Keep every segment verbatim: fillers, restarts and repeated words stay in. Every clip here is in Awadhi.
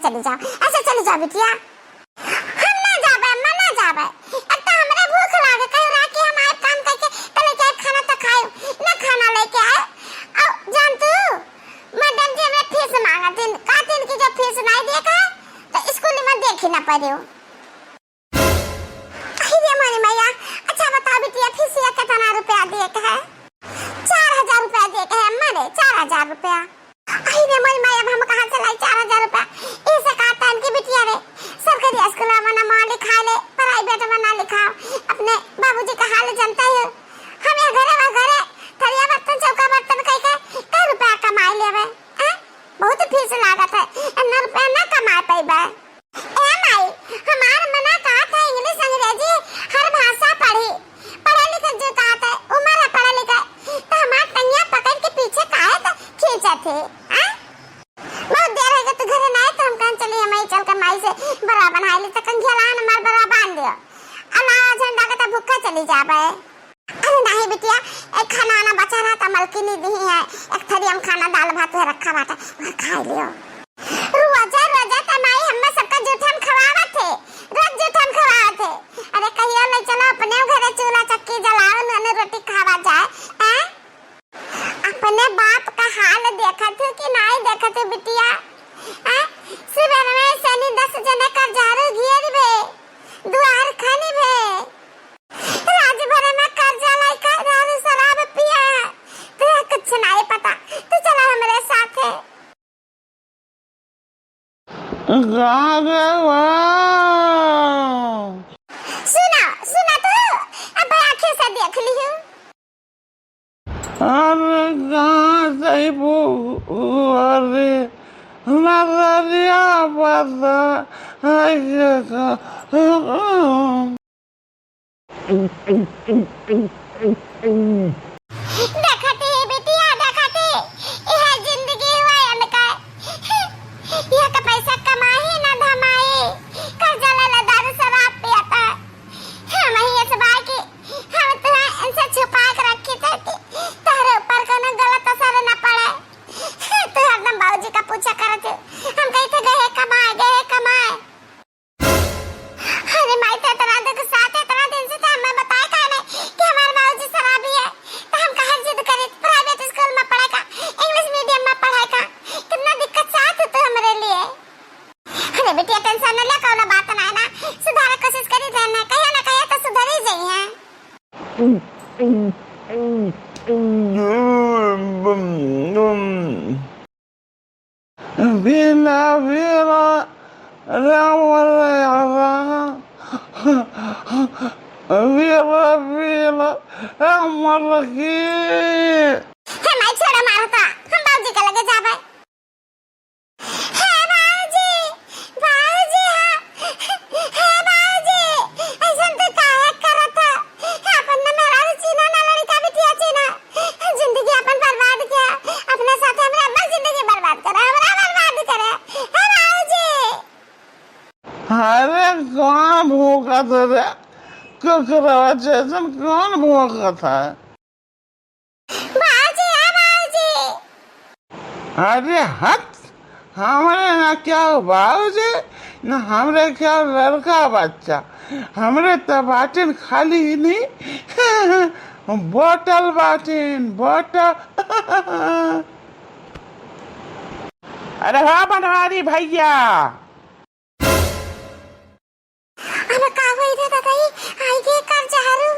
चली जाओ, ऐसे चली जाओ बिटिया। हम ना जाबे, अम्मा, ना जाबे। एक तो हमरे भूख लागे, कहीं रहा कि हम आए काम करके, तो लेके आए खाना तो खाए, ना खाना लेके आए। और जान तू, मैडम जी हमरे फीस मांगा दिन, का दिन की जो फीस नहीं दिए का, तो स्कूल में देखी ना पड़े हो। अरे रे मोरी मैया, अच्छा बताओ बिटिया, फीसिया कितना रुपया दिए के है? चार हजार रुपया दिए के है अम्मा रे, चार हजार रुपया। अरे रे मोरी मैया, अब हम कहाँ से लाई चार हजार रुपया? इसे कहता है कि बिटिया रे, सरकारी स्कूल में ना माँ लिखा ले, प्राइवेट में ना लिखाओ। अपने बाबूजी का हाल जानता ही हो, हम यहाँ घरे वहाँ घरे थरिया बर्तन चौका बर्तन कह के कई रुपया कमाई लेवे, हैं? बहुत फीस लागत है, इतना रुपया ना कमा पैबे। ए माई, हमार मना कहत है इंग्लिश अंग्रेजी हर भाषा पढ़ी। पढ़े लिखे जो कहत है, उम्र है पढ़े लिखे, तो हमार टंगिया पकड़ के पीछे काहे तो खींचत है, हाँ? बहुत देर हो गई तो घरे ना आए, तो हम कहन चली हम ही चल के माई से बरवा बनाए ली, तो कंघिया लान हमार बरवा बांध दियो। अलावा झंडा के तो भूखा चली जाबे। अरे नहीं बिटिया, एक खाना आना बचा रहा था, मलकिनी दी है, एक थरिया में खाना दाल भात है रखा बाटे, वह खा लियो। रोजा रोजा त माई हम्मा सबका जूठन खवावत है, रोज जूठन खवावत है। अरे कहियो ले चलो अपने घरे चूल्हा चक्की जलाओ, नून रोटी खावा जाए, हैं? अपने बाप का हाल देखत हो कि नहीं देखत हो बिटिया, हैं? सुबह में सनी दस जने का झाड़ू घेर बे, दुआर खानी बे। राज भर में कर्जा लइका दारू शराब पिया है, तुहे कुछ नहीं पता। तू चला हमरे साथे। का रे बा? सुना, सुना तू, अब आँखें से देख लिहू। अरे कहाँ जइबू? अरे नजरिया बता। देखत ही बिटिया, देखत ही, यह जिंदगी हुआ इनका। यह का पैसा कमाई ना धमाई, कर्जा लेला दारू शराब पियता। हम ही इस बार की, हम तो इनसे छुपा के रखी थे कि तोहरे ऊपर कोनो गलत असर ना पड़े। तू हरदम बाबूजी का पूछा करत हो। हम कही थे गए कमाए, गए कमाए। अरे माई, तो इतना दुख साथ इतना दिन से तो हमें बताए काहे नहीं कि हमारे बाबूजी शराबी है, तो हम काहे जिद करी प्राइवेट स्कूल में पढ़े का, इंग्लिश मीडियम में पढ़े का, कितना दिक्कत साथ हो तो हमारे लिए। अरे बिटिया, टेंशन न ले, कौनो बात ना है ना, सुधारे कोशिश करी थे ना, कहियो ना कहियो तो सुधर ही जाई है। बिना बिना राम राम। बिना बिना राम की। हे माई, छोड़ा मारता, हम बाबूजी के लगे जाबे। हे बाबूजी, बाबूजी, हाँ। हे बाबूजी, ऐसन तू काहे करत है? अपन ना मेहरारू चीन्हा, ना लड़का बिटिया चीन्हा। जिंदगी अपन बर्बाद किया, अपने साथ हमरा, हमर जिंदगी बर्बाद करे, हमरा बर्बाद करे। हे बाबूजी। अरे कौन भौंकत है रे? ककरा जैसन कौन भौंकत है? बाबूजी, ए बाबूजी। अरे हट, हमरे ना क्या बाबूजी, ना हमरे क्या लड़का बच्चा, हमरे त बाटिन खाली नहीं, बोतल बाटिन, बोतल। अरे हो बनवारी भैया, अब का होई रे दादा, ई आई के कर जहरू?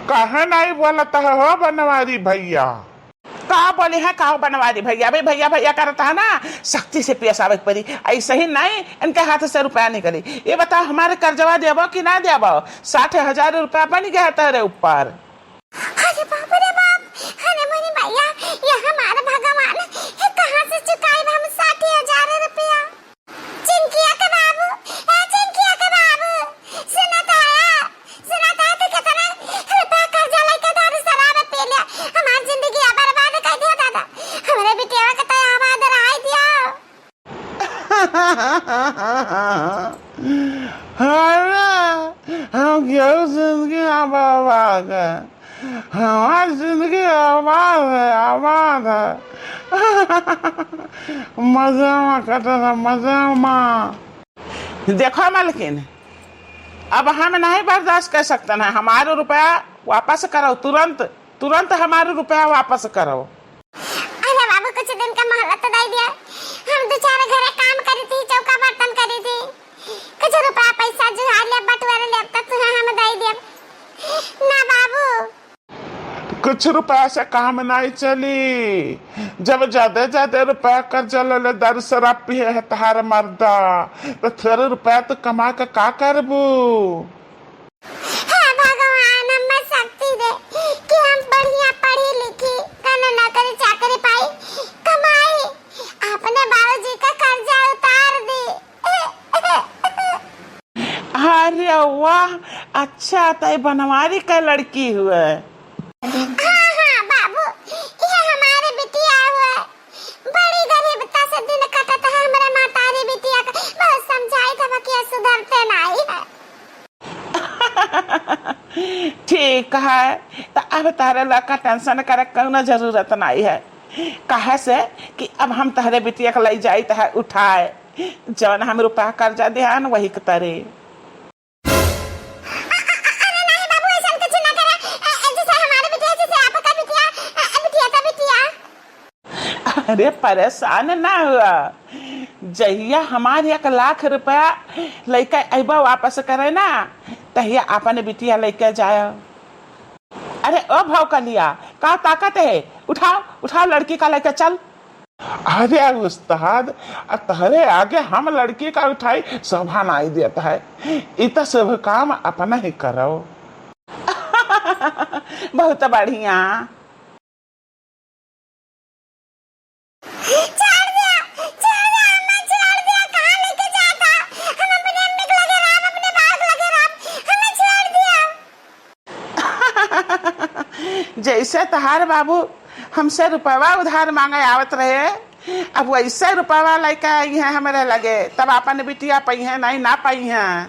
काहे नहीं बोलत है हो बनवारी भैया? का बोली है, का हो बनवारी भैया? अबे भैया भैया करत है ना, सख्ती से पेश आवे के पड़ी। ऐसे ही नहीं, इनके हाथ से रुपया निकली। ये बताओ, हमारे कर्जवा देबो कि ना देबो? साठ हजार रुपया बन गया है तेरे ऊपर। अरे बाप रे बाप, अरे मोरी मैया, ये हमार भगवान, ये कहाँ से चुकाई हम साठ हजार रुपया? चिंकिया के बाबू, ए चिंकिया के बाबू, सुनत हया, सुनत हया, तू कितना रुपया कर्जा लेके दारू शराब पी लिया, हमार जिंदगी बर्बाद कर दिया दादा, हमरे बिटिया के तो आबाद रहाई दिया। अरे, हम केहू जिंदगी ना बर्बाद करे। हमार जिंदगी हमार अरे, आवाज है। मजा में कटे रहा, मजा में। देखो मलकिन, अब हम नहीं बर्दाश्त कर सकते हैं, हमारे रुपया वापस करो तुरंत, तुरंत हमारे रुपया वापस करो। अरे बाबू, कुछ दिन का मोहलत तो दे दिया, हम दो चार घरे काम करी थी, चौका बर्तन करी थी, कुछ रुपया पैसा जुगाड़ ले, बटुअर ले, तब तुम्हें हम दे दिया ना बाबू। कुछ रुपया से काम नाई चली। जब ज्यादा ज्यादा रुपया कर्जा ले ले, दारू शराब पिए है तहार मर्दा, तो थोड़े रुपया तो कमा के का करबू? हे भगवान, हमें शक्ति दे कि हम बढ़िया पढ़ी लिखी, कौनो नौकरी चाकरी पाई, कमाई, अपने बाबूजी का कर्जा उतार दी। अरे वाह, अच्छा, तय बनवारी का लड़की हुए। हाँ, हाँ, बाबू, ये हमारे बिटिया हुए। बड़ी गरीबता से दिन कटत है हमरे महतारी बिटिया का। बहुत समझाई था, बाकी ये सुधरते नहीं है। ठीक है, तो अब तहरे लड़का टेंशन करे कौनो जरूरत नहीं है, काहे से कि अब हम तहरे बिटिया के लई जाइत है उठाए, जौन हम रुपया कर्जा दिहान वही के तरे। अरे नहीं बाबू, ऐसा कुछ ना करे। अ, अ, जैसे हमारे बिटिया, जैसे आपका बिटिया, अ, अ, बिटिया का बिटिया। अरे परेशान ना हुआ, जहिया हमार एक लाख रुपया लइके अइबा वापस करे ना, तहिया अपन बिटिया लइके जाया। अरे ओ भौकलिया, का ताकत है? उठाओ, उठाओ लड़की का लइके चल। अरे उस्ताद, आ तहरे आगे हम लड़की का उठाई शोभा नाई देत है। इ त शुभ काम अपना ही करो। बहुत बढ़िया। छोड़ दिया, छोड़ दिया, हमें छोड़ दिया, कहाँ लेके जाता? हम अपने अम्मी के लगे रहब, अपने बाप के लगे रहब, हमें छोड़ दिया। जैसे तहार बाबू हमसे रुपवा उधार मांगे आवत रहे, अब वैसे रुपवा लेके आई हैं हमरे लगे, तब अपन बिटिया पइहें नहीं ना पइहें।